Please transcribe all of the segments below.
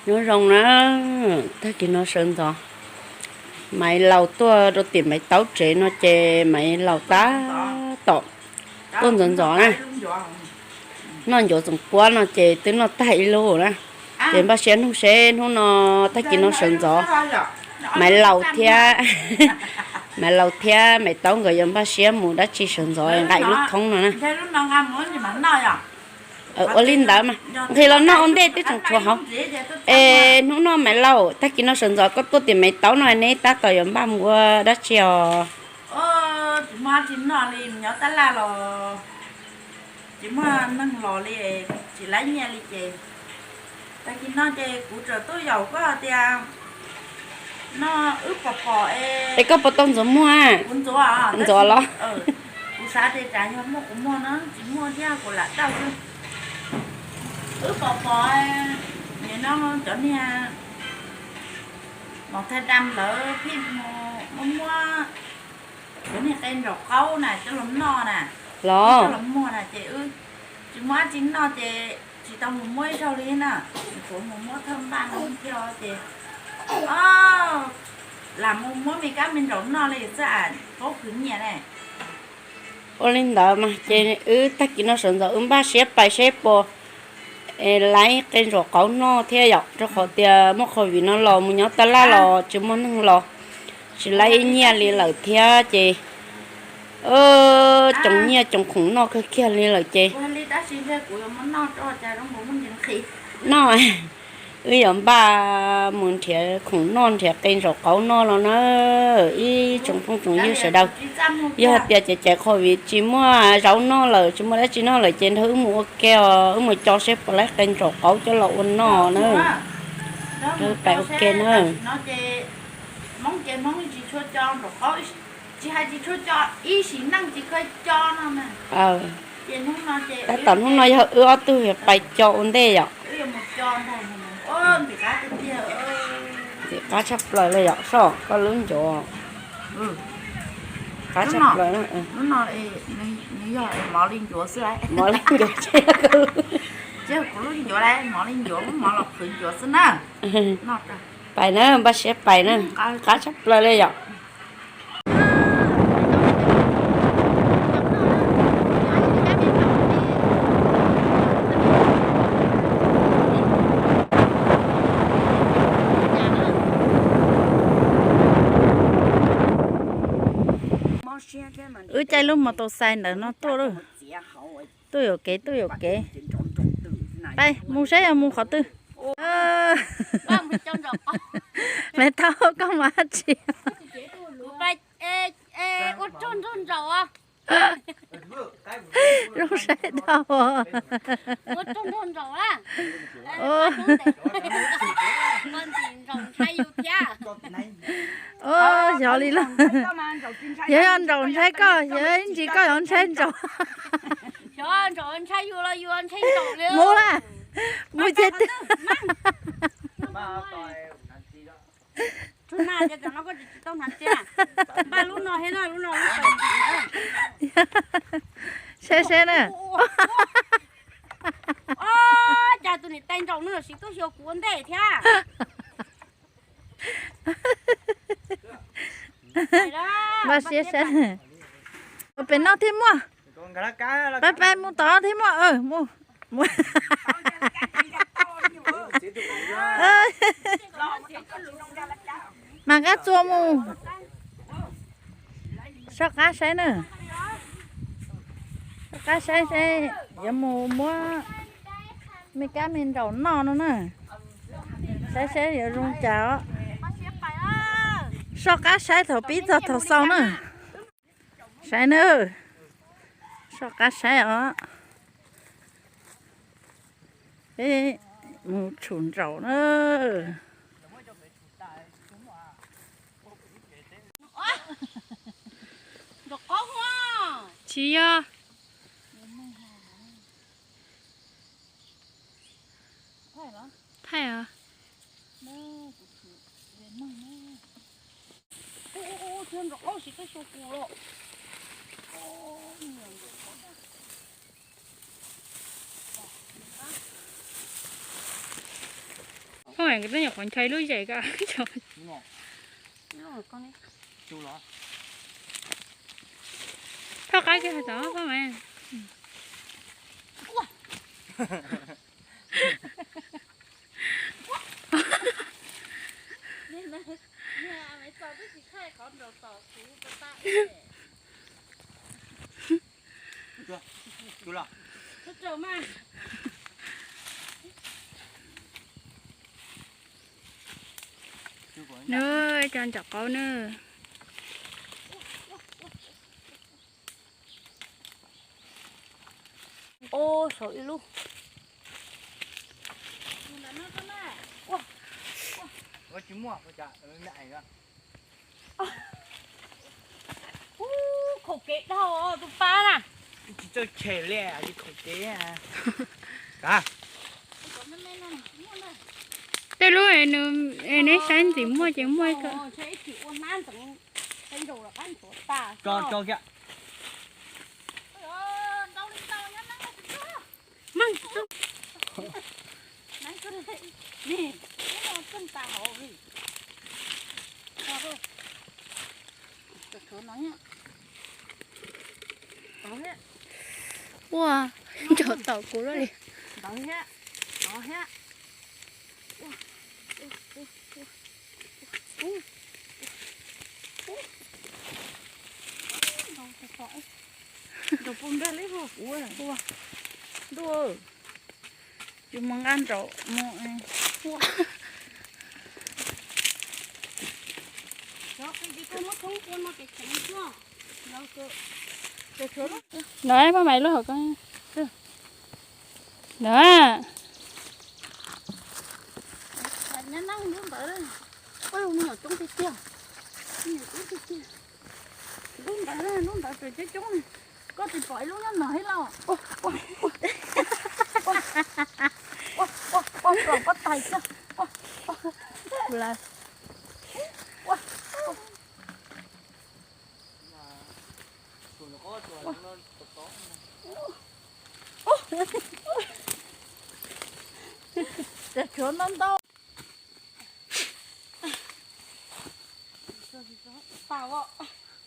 Nyob zoo na, tag kis no sawv ntxov, Maiv Laus tuaj rau tim Maiv Taub tsev no ces Maiv Laus tab tom tuaj ntxov ntxov na. Noj ncuav txoom puab no ces twb noj tag ib lub na. Ces npaj siab nug seb hnub no, tag kis no sawv ntxov, Maiv Laus thiab, Maiv Laus thiab Maiv Taub nkawd yuav npaj siab mus dab tsi sawv ntxov nqa ib lub thoob no na. Ua li ntawd mas nqis los noj ua ntej twb tseem tshuav hauv. Es hnub no Maiv Laus, tag kis no sawv ntxov koj tuaj tim Maiv Taub no neb tab tom yuav npaj mus ua dab tsi os? Tsis muaj dab tsi noj li, nyob tab laj los tsis muaj neeg los li, tsis laib nyiaj li ces tag kis no ces kuv txawm tuaj yaum koj tias no wb pom pom es koj puas tau ntxuav muag? Kuv ntxuav, ntxuav los? Kuv xav tias tsam yog muaj kuv muag no, tsis muaj thiab kuv lam tau xwb. Wb pom pom nim no cov niag maum thaj dam lawv pheej mus muab muab cov niag qe ntsaum qaub na coj los noj na, los coj los muag na ces wb tsis muaj dab tsi noj ces tsis tau mus muab ib zaug li na. Kuv mus muab thawj npaj no thiab ces lam mus muab me kab me ntsaum noj li xwb, paub khwv nyiaj ne. Ua li ntawd mas ces wb tag kis no sawv ntxov wb npaj siab pais seb puas laib qe ntsaum qaub noj thiab yom, rau qhov tias muaj covid no los mus nyob tab laj los tsis muaj neeg los, tsis laib ib nyiaj li lawm thiab ces tsoom nyiaj tsoom khoom noj kawg kiag li lawm ces noj, wb yuav npaj mus nrhiav khoom noj nrhiav qe ntsaum qaub noj los na. Ib tsoom phooj tsoom ywg sawv daws, yog tias caiv caiv covid tsis muaj zaub noj lawm tsis muaj dab tsi noj lawm ces nrog wb mus ua ke os, wb mus co seb puas laib qe ntsaum qaub coj los ua noj na. Pais ua ke na. Tab tom hnub no yog wb ob tug pais co ua ntej yom. Ntxim qab tshaj plaws li yom, soj koj lub ncuav. Qab tshaj plaws. Mov li ncuav, mov li ncuav, pais na, npaj siab pais na. Qab tshaj plaws li yom. Wb caij lub mos tus xais ntawm no tuaj lawm. Tuaj yuam kev, tuaj yuam kev. Pais mus saib yog mus qhov twg. Me Taub, koj mus dab tsi? Ua tsaug ntau ntau. Zoo saib tau. Ua tsaug ntau ntau. Xyov li lauj. Yog, yog ntsaum ntshai koj, yog ib ntsis koj yuav ntshai ntsaum. Mus lawm, mus ces twb. Saib seb na. Cas tus niam tais ntsaum no los sis tuaj xyuas kuv ua ntej thiab. Npaj siab saib. Ua pem no thiaj muaj. Pais pais mus tod thiaj muaj. Mas qab txua mus. Soj qab saib na. Soj qab saib saib, yuav mus muab me kab me nraum noj no na. Saib saib yuav zoo cas os. Soj qab saib thaum pib txog thaum xaus na. Saib na. Soj qab saib os. Peb mus tshum nraum na. Tsis yog. Thaij os. Koj twb nyuam qhuav nchai lub zes ko. Thoj qab kiag tod koj mas. Nws cov ntsaum qaub na. Ua, saum ib lub. Ub, khaum kev dhau tus pab na. Tsis txawj tshem li, tsis khaum kev. Tej lub nws, neb saib ntxim muaj ces muaj ko. Ua, nrov taum kuv lawm li. Ntuj, yus mus nqa nraum mus. No poj maiv lub hauv ko. No. Lub ntawd, lub ntawd tseem coob coob, koj tsis pom ib lub nyob no thiab lauj. Ua, ua, ua, ua, ua, ua, ua, tais xwb. Ua, ua, ua. Ces tshuav ntau ntau.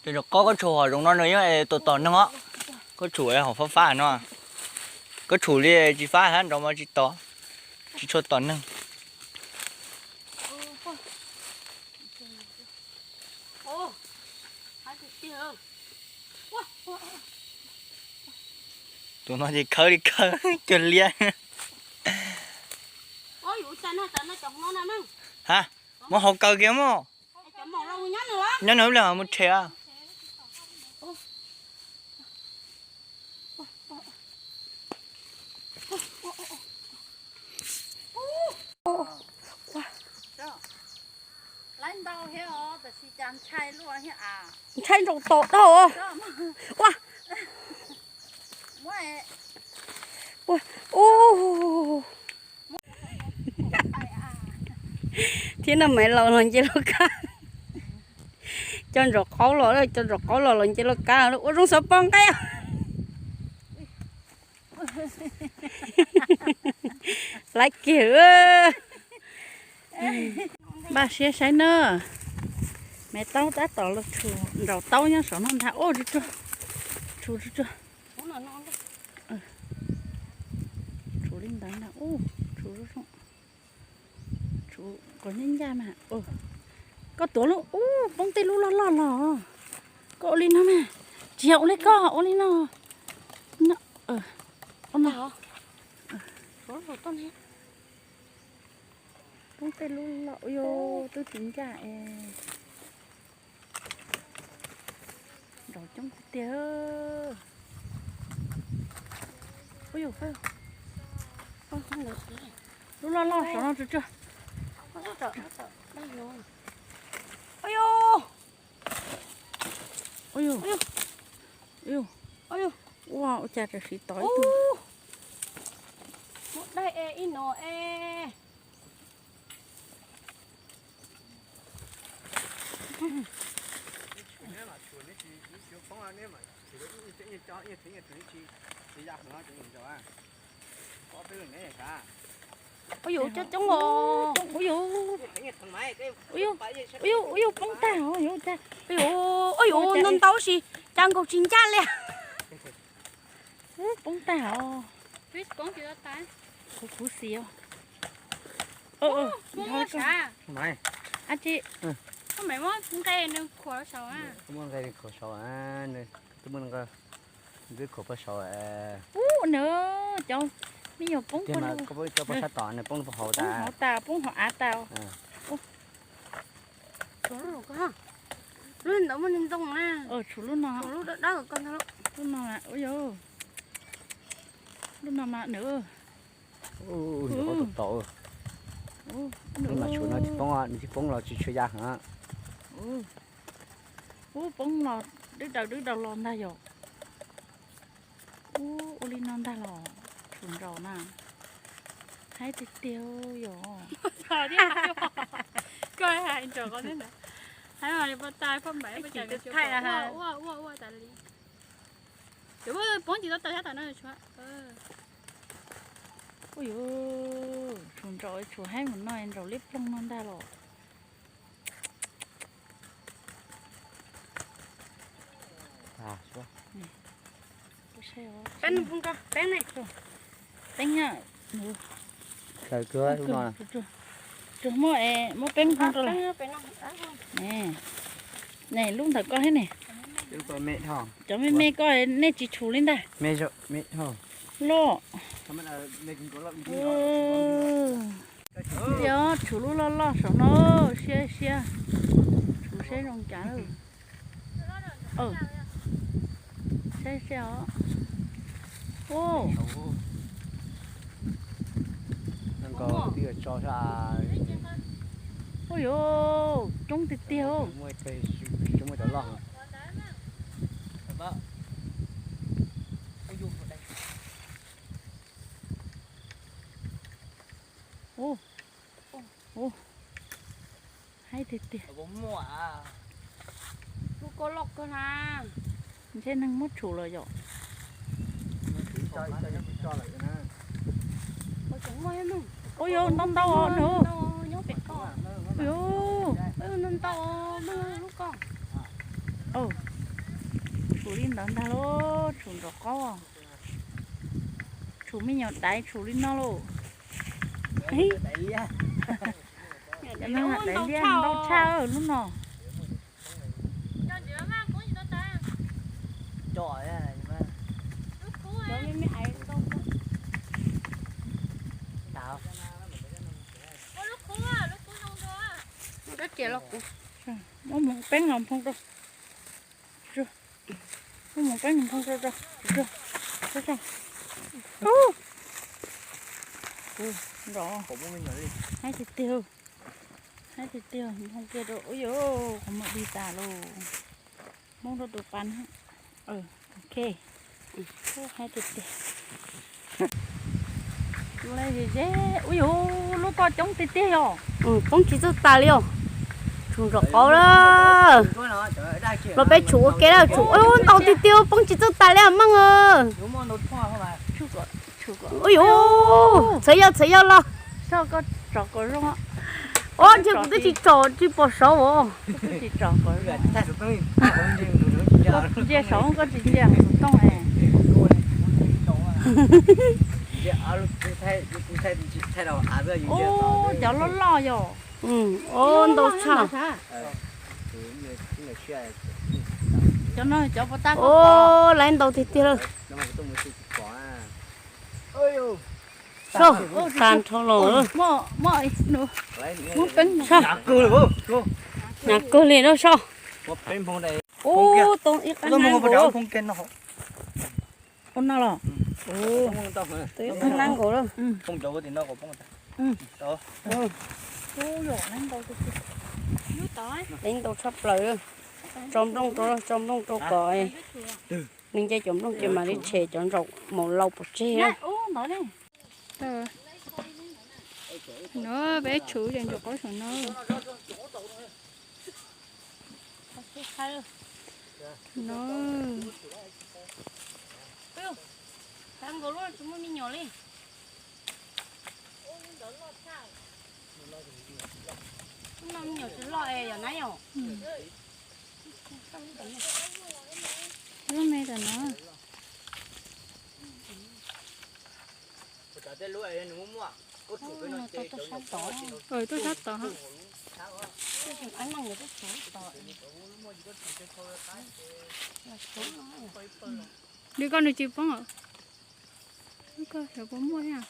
Cov qaub koj tshum hom zoov no nws yeej tua tom neeg os. Koj tshum hom fab fab no, koj tshum li tsis fab hab nrov mas tsis tom, tsis tshua tom neeg. Tus no ces khawb li khawb cuag liab. Ha, muab hauv kaw kiag mog. Nyob nws ib leeg mus tshem. Ntshai nraum tom dhau. Ua, ua, ua. Thiab no maiv laus los nce laj kab. Cov ntsaum qaub los, cov ntsaum qaub los los nce laj kab ua zoo xov pos nqaij. Laiv kiag. Npaj siab saib na. Maiv taub tab tom los tshum nraum taub nyob saum no ntag. Ua tsuag tsuag, tshum tsuag tsuag. Tshum li ntawd ntag. Ua tshum zoo zoo. Tshum kom ncaj ncaj mas. Koj tuav lub, ub, poob tej lub loj loj los. Koj ua li no mas. Tsis yog ua li koj ua li no. Poob tej lub loj, ua yog twb tsis ncaj es. Nraum coob tiag tiag. Ua yog, lub loj loj saum no tsuag tsuag. Ua yog, ua yog, ua yog, ua cas tam sim tod ib tug. Muab daig es ib no es. Ua yus coob coob os, ua yus Ua yus, ua yus poob tag os, yuav ua cas? Ua yus, ua yus, ntau ntau si, cas nkaus tsis ncaj li. Poob tag os. Kuv, kuv xis os. Ab tsi, muab nqe nws khuam saud, twb muab nqe, twb khuam pog saud. Ub, nws cov me nyuam poob pog, cov pog sab tom nws poob pog hauv tas, poob hauv tas, poob hauv av tas. Tshuav lub ntawd muaj ntoo na. Tshuav lub no, lub dawb dawb ko ntag. Lub no, ua yus, lub no mas nws, lub no tshuav no tsis poob, nws tsis poob los tsis tshua ya heev. Ub, poob los dwb daws dwb daws los ntag yom. Ub, ua li no ntag los tshum nraum na. Haib tiag tiag yom. Koj hais nraum ko thiab ntag. Haib mas li poj tas poj npaim poj cas ua ua ua tas li. Poob tsis tau tas sab tom no. Ua yus, tshum nraum, tshum haib mus no nraum liab ploog no ntag los. Peeb, peeb, tsuag muaj es muab peeb poob rau lawm. Ne, lub ntawm koj thiab ne. Cov me me koj nej tsis tshum li ntag. Loj. Tias tshum lub loj loj saum no, siab siab. Tshum seb zoo cas. Saib seb os. Ua yus, coob tiag tiag. Ub, ub, haib tiag tiag. Lub ko loj kawg na. Ntshe neeg muab tshum lawm yom. Ua yus, ntau ntau os nws. Ua yus, ntau ntau lub ko. Tshum li ntawd ntag lauj, tshum nraum qaub. Tshum me nyuam daiv tshum li no lauj. Daiv liab ntau tshaj lub no. Muab mus peeb los nphoo rau. Muab mus peeb los nphoo rau. Nrov, haib tiag tiag, haib tiag tiag, nphoo kiag rau. Ub yus, qhov muag dig tas lauj. Hmoob rau tus pas. Ok. Haib tiag tiag. Ub yus, lub ko coob tiag tiag yom. Poob tsis txawj tas li os. Tshum nraum qaub lawm. Los peb tshum ua ke lawm, tshum ntau tiag tiag, poob tsis txawj tas li meej. Ub yus, txhawv yog txhawv yog los. Ub, ntshe kuv twb tsis tsom tsis pom saud os. Ntsia saud koj tsis ntsia xov tooj. Ub, cov loj loj yom. Ub, ntau tshaj. Cov no cov puas tab? Ub, laiv ntau tiag tiag lawm. Soj, tas nrho los. Hnav kawg li na Soj. Ub, tau ib qab nab nkaus. Ub no los. Tau ib qab nab nkaus lawm. Leej ntau tshaj plaws. Tso nplooj rau, tso nplooj rau kom nws nce cov nplooj ces mam li tshem cov ntsaum maum laus pov tseg. No peb tshuv ces ntsaum qaub saum no. No. Tsis muaj me nyuam li. Nyuam tsis loj es yog na yom. Lub me tam no. Tuaj sab tod. Li koj nws tsis poob os. Koj xyov puas muaj thiab.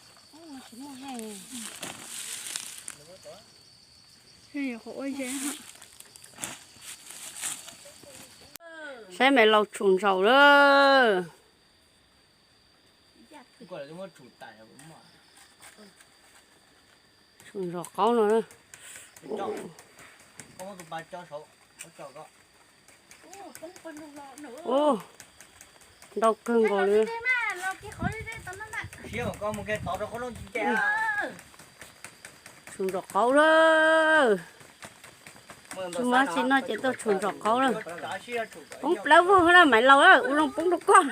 Qhov ua ze. Saib Maiv Laus tshum ntsaum lawm. Tshum ntsaum qaub no. Ntau kawg nkaus li. Tshum ntsaum qaub lawm. Tsis muaj dab tsi noj ces tuaj tshum ntsaum qaub lawm. Poob plawv vog na Maiv Laus, ua zoo poob rau koj.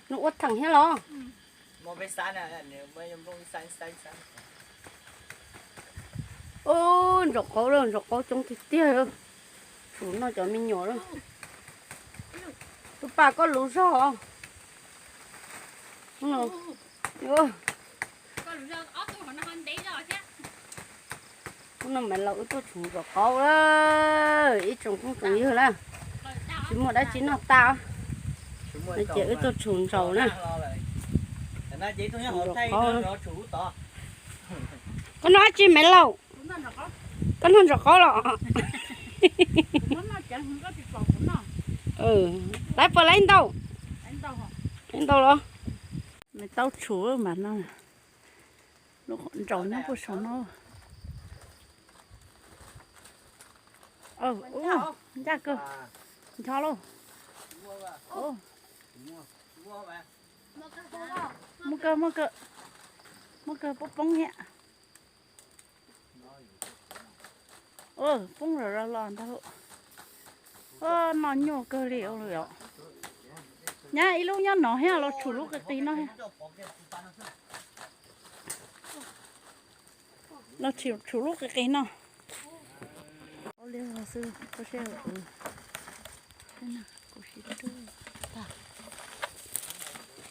Nws ua theem thiab los? Ub, ntsaum qaub lawm, ntsaum qaub coob tiag tiag. Tshum noj cov me nyuam lawm. Tus pas koj lus zog. Hnub no Maiv Laus wb tuaj tshum ntsaum qaub lawm ib tsoom phooj tsoom ywg na. Tsis muaj dab tsi noj tag, ces wb tuaj tshum ntsaum na. Koj noj dab tsi Maiv Laus? Koj noj ntsaum qaub los? Laiv puas laiv ntau? Laiv ntau los? Nws tau tshum mas no. Lub ntsaum nyob puag saum no. Ncaj kawg. Ncho lauj. Muaj kawg, muaj kawg. Muaj kawg, poob poob thiab. Poob los los ntag. Noj nyuaj kawg li os. Nyab ib lub nyob no thiab, los tshum lub qis qis no thiab. Los tshum lub qis qis no.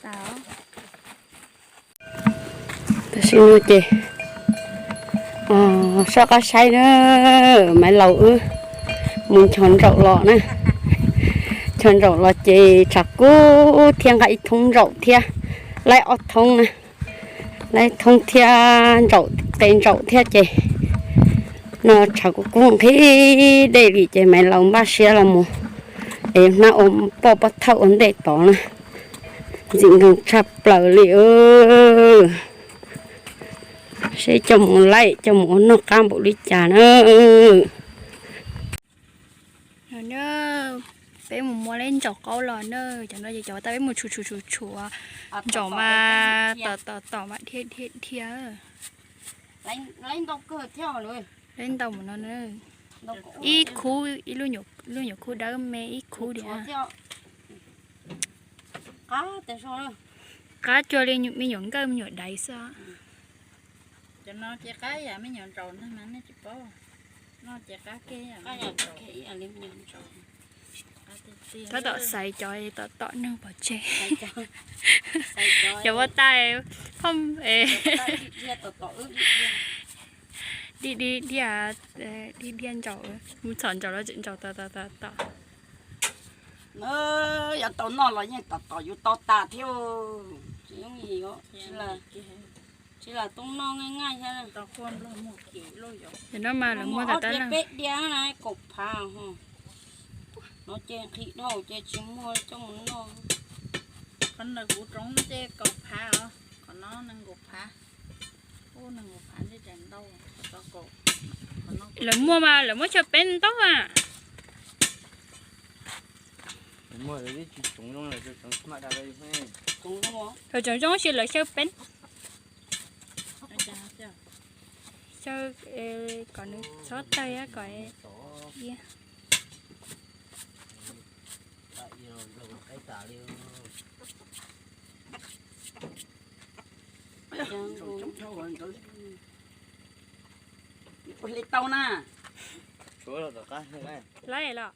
Tam sim no ces soj qab saib na, Maiv Laus wb mus nchos ntsaum los na. Nchos ntsaum los ces tshav kub thiab, nqa ib thoob ntsaum thiab, laib ob thoob na, laib thoob thiab ntsaum, qe ntsaum thiab ces no tshav kub kub nqhis dej li ces Maiv Laus npaj siab los mus es hnab ua poj pob thawj ua ntej tod na. Ntxim nkees tshaj plaws li. Seb coj mus laij coj mus ua noj qab npaum li cas na. Peb mus muab leb ntsaum qaub los na, cov no ces cov uas peb mus tshum tshum tshum tshum ntsaum mas tom tom tom mas dhia dhia dhia. Leb ntau mus no na. Ib khub, ib lub nyuam khub dawb me ib khub diam. Qab cuag li me nyuam nkawj me nyuam daiv xwb. Cov no ces qab yam me nyuam ntsaum ntag mas nej tsis paub. No ces qab kiag yam me nyuam ntsaum. Tab tom xaiv cov tom tom neeg pov tseg. Cov ua tais phom di di dhia, di dhia ntsaum, mus txhom ntsaum los tseem ntsaum tom tom tom tom. Yog tau noj los yeej tom tom yus tau tas thiab. Tsis yooj yim, tsis lam tau noj nqaij nqaij thiab. Cov no mas lawv muaj ob tas tas peb diav na, kaum phav ho. No ces nqhis dhau ces tsis muaj coj mus noj. Qhov ntawm kuv tsoov ces kaum phav os, qhov no nees nkaum phav. Lawv muaj mas lawv muab xyaw peeb ntau a. Lawv tsoom zoo si lawv xyaw peeb. Xyaw kom nws txhob tawg kom iab. tas li. Ua li tau na. Laib los?